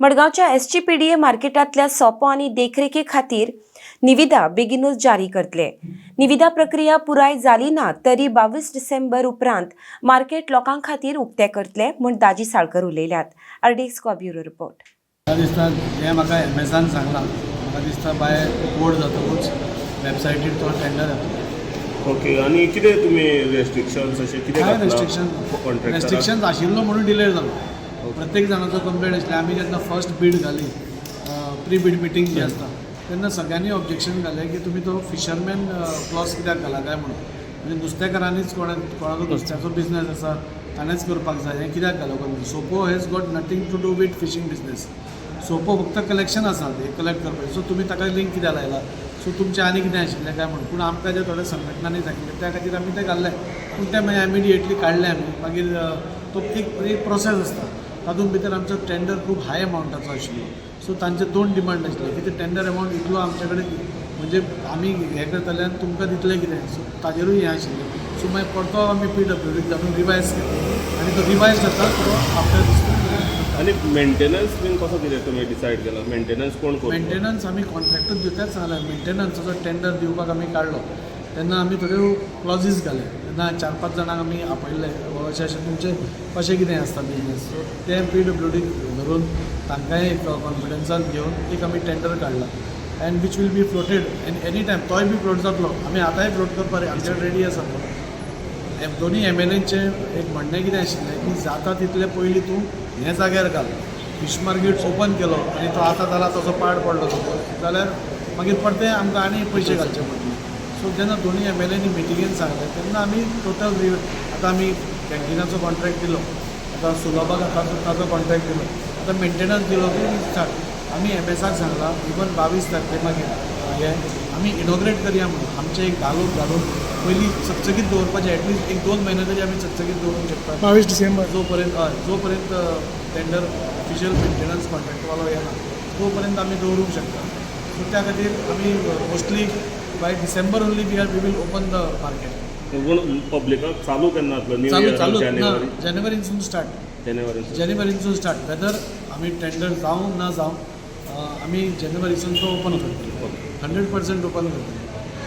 मडगांवच्या एसजीपीडीए मार्केटांतल्या सोपो आनी देखरेखी खातीर निविदा बेगीनूच जारी करतले. निविदा प्रक्रिया पुराय जाली ना तरी 22 डिसेंबर उपरांत मार्केट लोकां खातीर उक्तें करतले म्हूण दाजी साळकर उलयल्यात. RDX Goa bureau report. म्हाका दिसता, हें म्हाका एमएसान सांगलां, म्हाका दिसता बाय कोड जातकूच वेबसायटीर तो टेंडर येतलो. ओके, आनी कितें तुमी रेस्ट्रिक्शन्स अशें कितें काय घातलां रेस्ट्रिक्शन? कॉन्ट्रॅक्टराक? रेस्ट्रिक्शन आशिल्लो म्हणून डिले जालो. प्रत्येक जाणाचो कंप्लेन आशिल्लें. आमी जेन्ना फर्स्ट बीड घाली, प्री बीड मिटींग जी आसता, तेन्ना सगळ्यांनी ऑब्जेक्शन घालें की तुमी तो फिशरमॅन क्लॉज कित्याक घाला काय म्हणून. म्हणजे नुस्तेकारांनीच, कोणा कोणाचो नुस्त्याचो बिजनस आसा ताणेंच करपाक जाय, हें कित्याक घालो काय म्हणून. सोपो has got nothing to do with fishing business. सोपो फक्त कलेक्शन आसा, हे कलेक्ट करपाचें. सो तुमी ताका लिंक कित्याक लायला? सो तुमचें आनी कितें आशिल्लें काय म्हणून. पूण आमकां जे थोड्या संघटनांनी सांगिल्लें, त्या खातीर आमी तें घाल्लें. पूण तें मागीर इमिडिएटली काडलें आमी. मागीर तो एक एक प्रोसेस आसता. तातूंत भितर आमचो टेंडर खूब हाय अमावंटाचो आशिल्लो. सो तांचे दोन डिमांड आशिल्ले की ते टेंडर अमावंट इतलो आमचे कडेन, म्हणजे आमी हें करतले आनी तुमकां दितले कितें? सो ताजेरूय हें आशिल्लें. सो मागीर परतो आमी पीडब्ल्यूडीक धाडून रिवायज केलो आनी तो रिवायज जाता तो आफ्टर दीस. आनी मेंटेनन्स बीन कसो कितें तुमी डिसायड केला? मेंटेनन्स कोण करतलो? मेंटेनन्स आमी कॉन्ट्रॅक्टूच दिवपाक सांगलें. मेंटेनन्साचो टेंडर दिवपाक आमी काडलो तेन्ना आमी थोड्यो क्लॉजीस घाले. तेन्ना चार पांच जाणांक आमी आपयल्ले, बाबा अशें अशें तुमचें कशें कितें आसता बिजनस. सो ते पीडब्ल्यूडीक धरून, तांकांय एक कॉन्फिडन्सान घेवन एक आमी टेंडर काडला and which will be floated and any time तोय बी फ्लोट जातलो. आमी आतांय फ्लोट करपाक आमचे कडेन रेडी आसा तो. दोन्ही एमएलएचें एक म्हणणें कितें आशिल्लें की जाता तितले पयलीं तूं हें जाग्यार घाल. फीश मार्केट ओपन केलो आनी तो आतां जाला तसो पाड पडलो सपोज जाल्यार मागीर परते आमकां आनी पयशे घालचे पडटले. सो जेन्ना दोन्ही एमएलएनी मिटिंगेन सांगलें तेन्ना आमी टोटल आतां आमी कॅन्टिनाचो कॉन्ट्रॅक्ट दिलो, आतां सुलभाक ताचो कॉन्ट्रॅक्ट दिलो, आतां मेंटेनन्स दिलो की स्टार्ट. आमी एमएसाक सांगलां, इवन 22 तारखे मागीर हे आमी इनॉग्रेट करया म्हणून. आमचे एक 10 लोक घालून पयलीं चकचकीत दवरपाचें. एटलिस्ट एक 2 म्हयने तरी आमी चकचकीत दवरूंक शकता. 22 डिसेंबर. जोपर्यंत, हय, जोपर्यंत टेंडर ऑफिशियल मेंटेनन्स कॉन्ट्रॅक्टवालो येना तोपर्यंत आमी दवरूंक शकता. सो त्या खातीर आमी mostly by December only we will open the market. पूण पब्लिकाक चालू केन्ना जातलो, न्यू चालू इयर? चालू ना. जानेवारी? जानेवारीनसून स्टार्ट. जानेवारी. जानेवारीनसून स्टार्ट. वेदर आमी टेंडर जावं ना जावं, आमी जानेवारीसून तो ओपन करतले, 100% ओपन करतले.